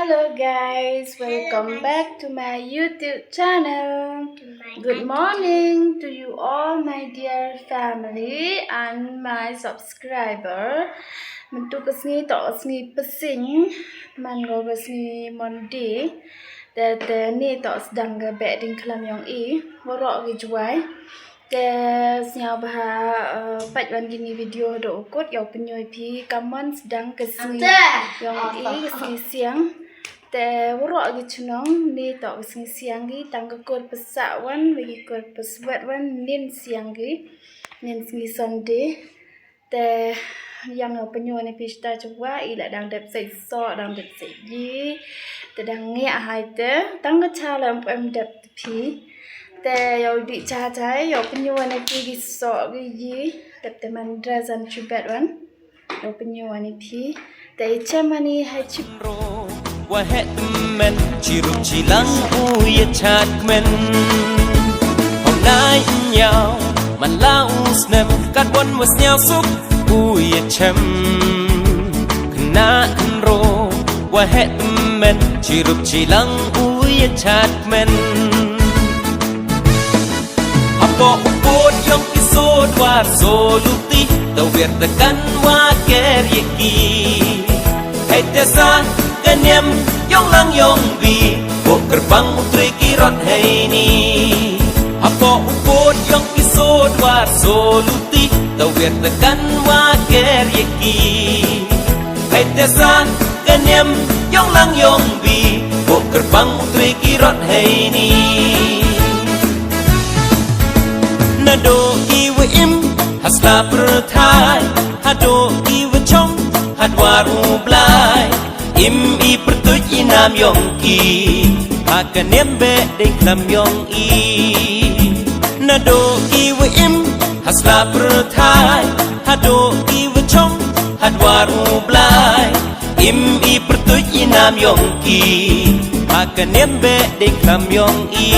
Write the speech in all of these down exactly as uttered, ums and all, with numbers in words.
Hello guys, welcome back to my YouTube channel. Good morning to you all, my dear family and my subscriber. Mynta ka sngi toh ka sngi Psing, man ko ka sngi Monday. Te te ni toh sdang ka beh ding khlam yong i, waroh ki jwai. Te sngewbha, eh, peit wan kini video haduh u kut, ïoh pynïoh phi kumno sdang ka sngi yong i, ka sngi siang. Te waroh ki chnong ni toh ka sngi siang ki, tang ka kur pisa wan, ki kur pisa wan, nin siang ki, nin sngi Sunday. Te ïa nga pynïoh ne phi shata chwa i la dang dep sei soh, dang dep sei yi. Te dang ngi ahai te tang ka cha la em dep te phi. Te ïa u dih cha cha ïa pynïoh ne phi ki soh ki yi. Dep te man dress an chubet wan. Ïa pynïoh ne phi. Te i chem ani hai chip. Wa heh tymmen, chirup chilang u ïa chad kmen. Hom nai ñiaw, man la u snem, kat wan wa sñiaw suk u ïa chem. Khynnah khynro, wa heh tymmen, chirup chilang u ïa chad kmen. Hapoh u pud yong ki sud war soluti, ta wiar ta kan wa ker ïa ki. Hei te sa ka niam yong lang yong bi, bok kyrpang u trei ki rot hei ni. Hapoh u pud yong ki sud war soluti, ta wiar ta kan wa ker ïa ki. Hei te sa ka niam yong lang yong bi, bok kyrpang u trei ki rot hei ni. Naduh ki wa im ha sla pyrthai, haduh ki wa chong ha dwar u Blai. Im i pyrtuit i nam yong ki ha ka niam beh dei khlam yong i. Naduh ki wa im ha sla pyrthai, haduh ki wa chong ha dwar u Blai. Im i pyrtuit i nam yong ki ha ka niam beh dei khlam yong i.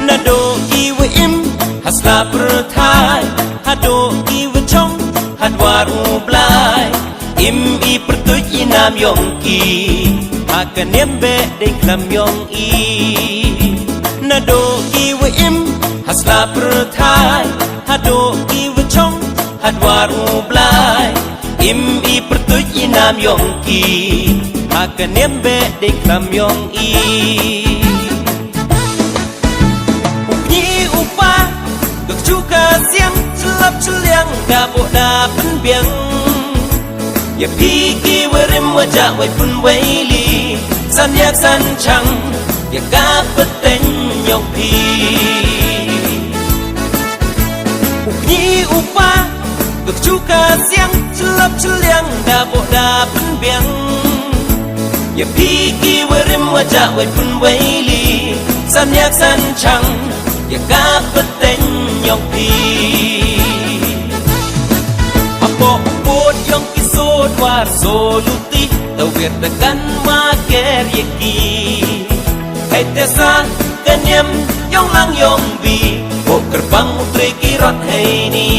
Naduh ki wa im ha sla pyrthai, haduh ki wa chong ha dwar u Blai. Im i pyrtuit i nam yong ki ha ka niam beh dei khlam yong i. Naduh ki wa im ha sla pyrthai, haduh ki wa chong ha dwar u Blai. Im i pyrtuit i nam yong ki ha ka niam beh dei khlam yong i. U kñi u pa, ka kju ka siang, shlap shliang, da bok da pynbiang. Ïa phi ki wa rim wa jah wei pun wei li, san ïak san chang, ïa ka pateng yong phi. U kñi u pa, ka kju ka siang, shlap shliang, da bok da pynbiang. Ïa phi ki wa rim wa jah wei pun wei li, san ïak san chang, ïa ka pateng yong phi. Hapoh u pud yong ki sud war soluti, ta wiar ta kan wa ker ïa ki. Hei te sa ka niam yong lang yong bi, bok kyrpang u trei ki rot hei ni.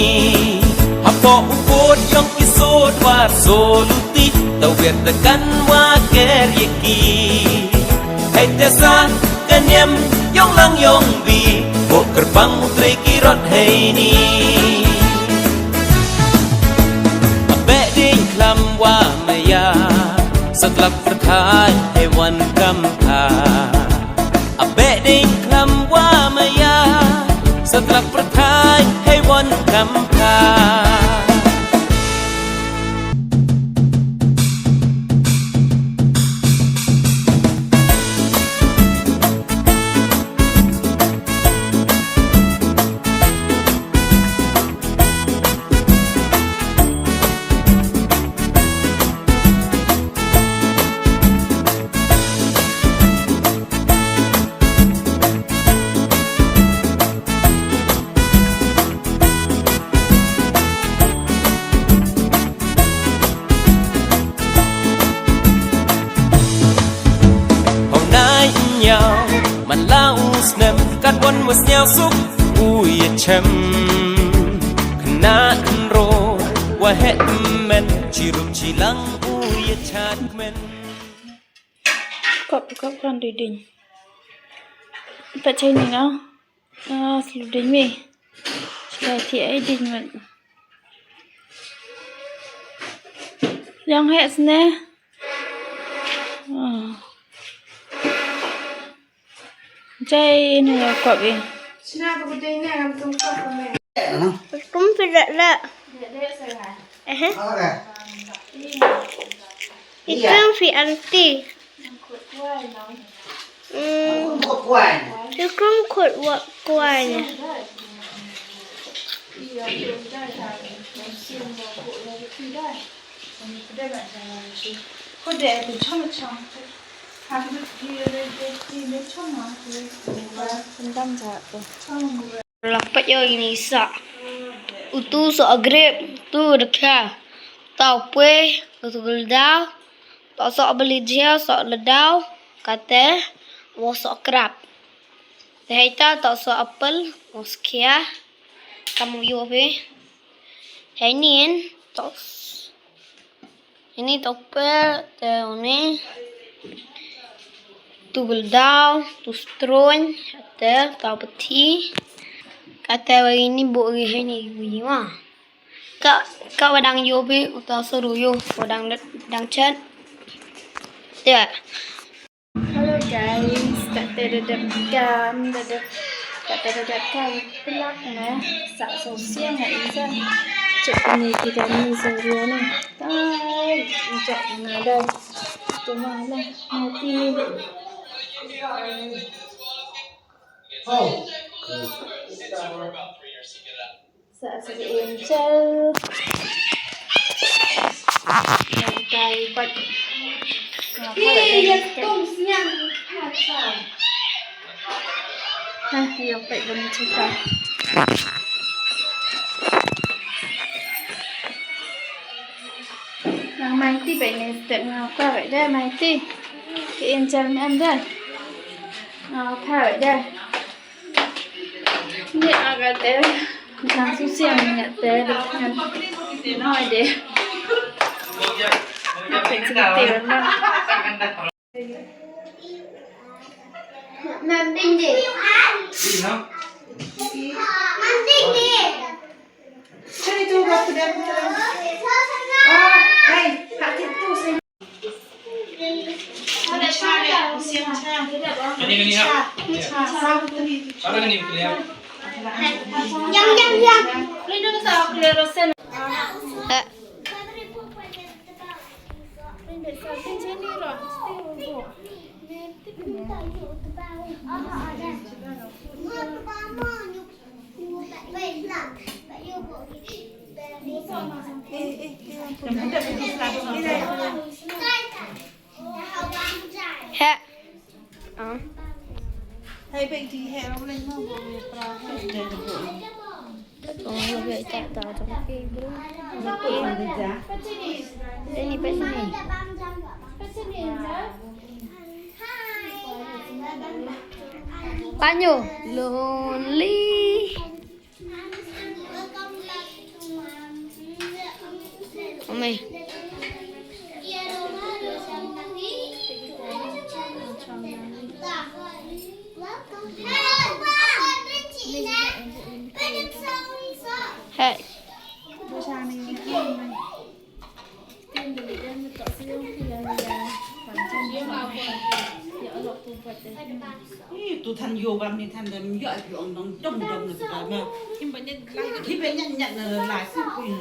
Hapoh u pud yong ki sud war soluti, ta wiar ta kan wa ker ïa ki. Hei te sa ka niam yong lang yong bi, bok kyrpang u trei ki rot hei ni. A beh ding khlam wa maya, satlak pyrthai hei wan kam pha. A beh ding khlam wa maya, satlak pyrthai hei wan kam pha. Man la u snem, katwon wa sniaw suk u ya chem. Khynnah khynroo wa heh tymmen, chirup chilang u ya chad kmen. Kop, kop kan duding. Pat chai ni ngau. Ah, slu ding mi. Chai ti ai ding mat. Yang heh sne. Ah. Jai ni ya kop i. Kum pidat la. Eh. Ikum fi anti. Hmm. Ikum kut wa kwai. Lapet yo ini sa. Utu so agrip, tu dekha. Tau pwe, utu geldau. Tau so beli dia, so ledau. Kate, wo so krap. Tehai ta, tau so apel, wo skia. Kamu yo pe. Hai nin, tau s- Ini tau pet, te uni. Tu geldau, tu strong, te tau peti. Kate wa ini bu ri hai ni wi wa. Ka, ka wa dang yo bi, uta so ru yo, wa dang, dang chat. Te. Hello guys, kata da dep kam, da dep, kata da dep kam, pelak ne, sa so siang ne, isa. Cek ni kita ni so rio ni. Tai, cek na da. Cuma lah, mati. Oh. Sa sa Angel. Ngai pat. Hah, yang pat dum cerita. Nang Mighty pat ni step ngau pat deh Mighty. Ki Angel ni am deh. Ngau pat deh. Ni agak te. Nang susi ang ni te. Ngan. Ni hoi de. Nang pek sini te na. Mambing de. Mambing de. Sini tu, aku dah. Ah, hai, hati tu sini. Heh. Ah. Hai, baik di hai, orang lain mau buat pra. Oh, lebih tak tahu tapi bro. Ini pas ni. Panyo lonely. Ome. Hey. Ih, tu than yo bam ni than dem yo ai ong dong dong dong na ta ma. Kim ba nyat lai. Kim ba nyat nyat na lai si kui.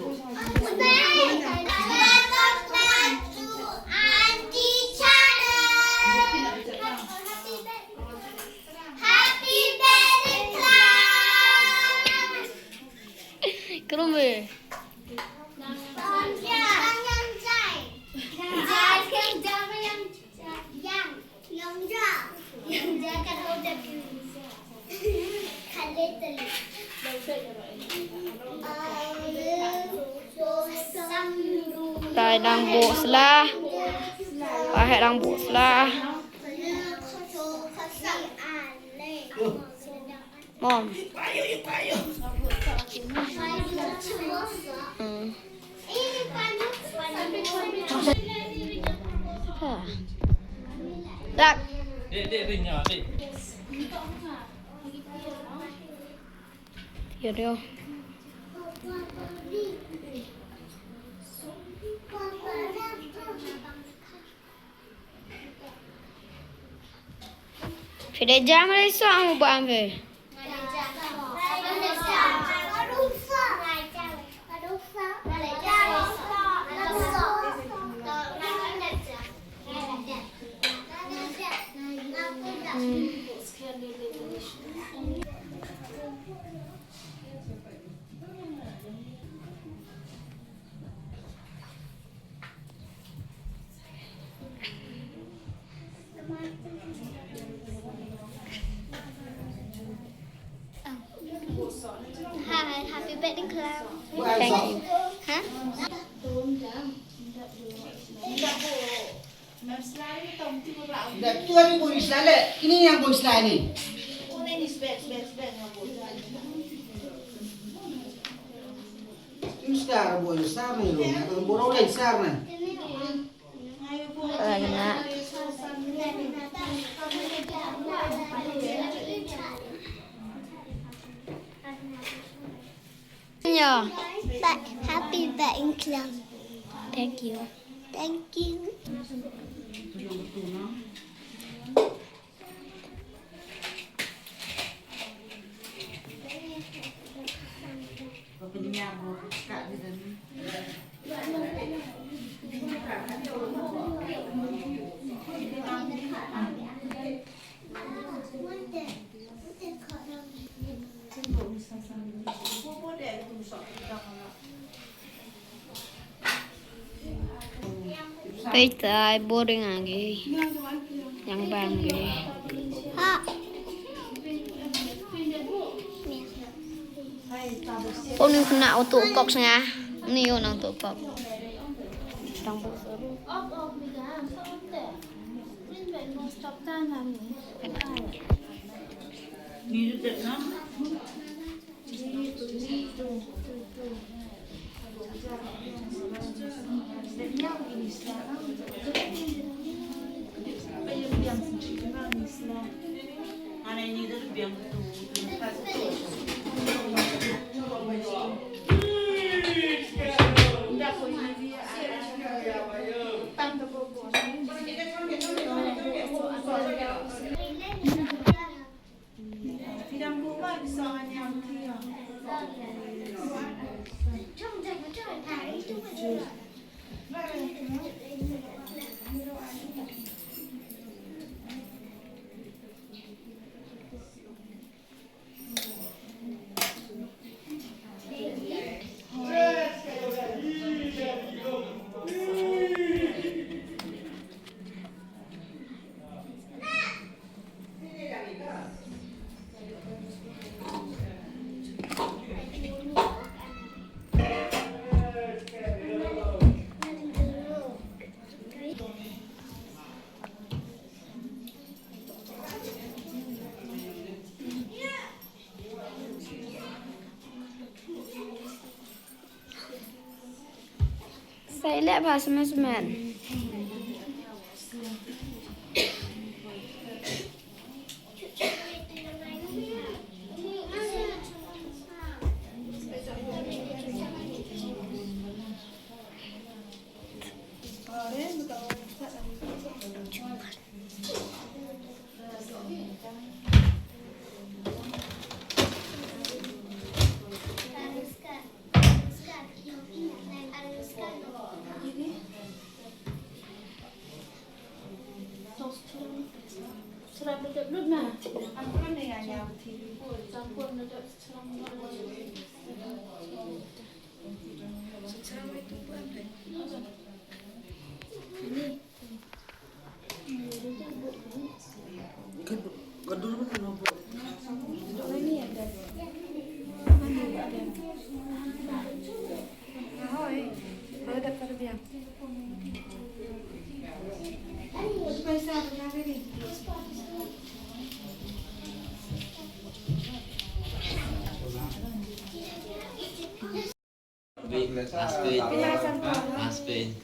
Happy birthday. Kerumbe. Tai dang buh sla. Pahek dang buh sla. Mom. Mm. Ha. Tak. Dek, dek, dek, nya, dek. Yo, yo. Phi dei jam re so ang ba am phi. Hi, happy birthday, Clara. Thank you. Huh? Dah tu lagi boy Islam le. Ini yang boy Islam ni. Ini star boy Islam ni lo. Borok lain star na. Lagi nak. Yo. Ba-, happy birthday, Clara. Thank you. Thank you. Peit tai boring agi. Yang bang gi. Ha. Uni kena utu kok snga. Uni yo nang tu kok. Tang bu seru. Sa ïaleh bha smen smen. Aspen. Aspen.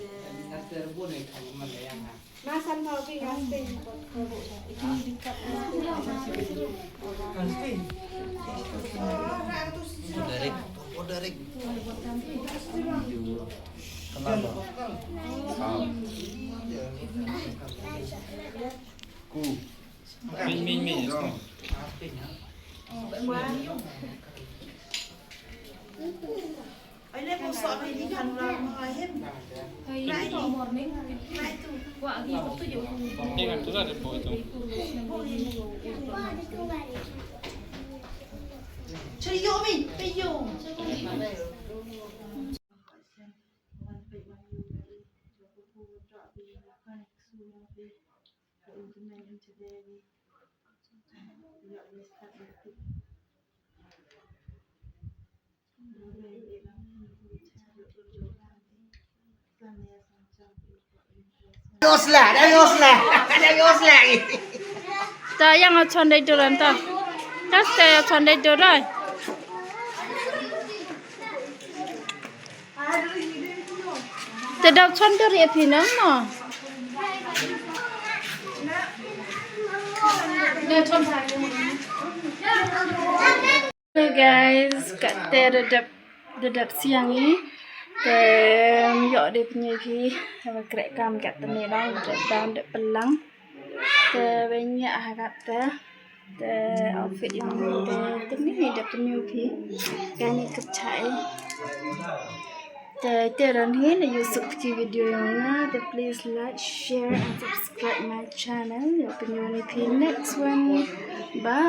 Direct, direct. Kenapa? Ku. Min, min, min. Osla, dai osla, dai osla. Ta yang a chon dai doran ta. Ta sta a chon dai doran. Te dau chon dor ïa phi nang mo. Hello guys, katte da dep da dep siang i. Te ïoh de pynïoh phi. Haba krek kam katte ne dang da dep dang da pynlang. Te banya ha katte. Te outfit jong nga te te ni da pynïoh phi. Kane ka chai. Te te ran hi na ïoh suk ki video jong nga te please like, share and subscribe my channel. Ïoh pynïoh ni phi next one. Bye.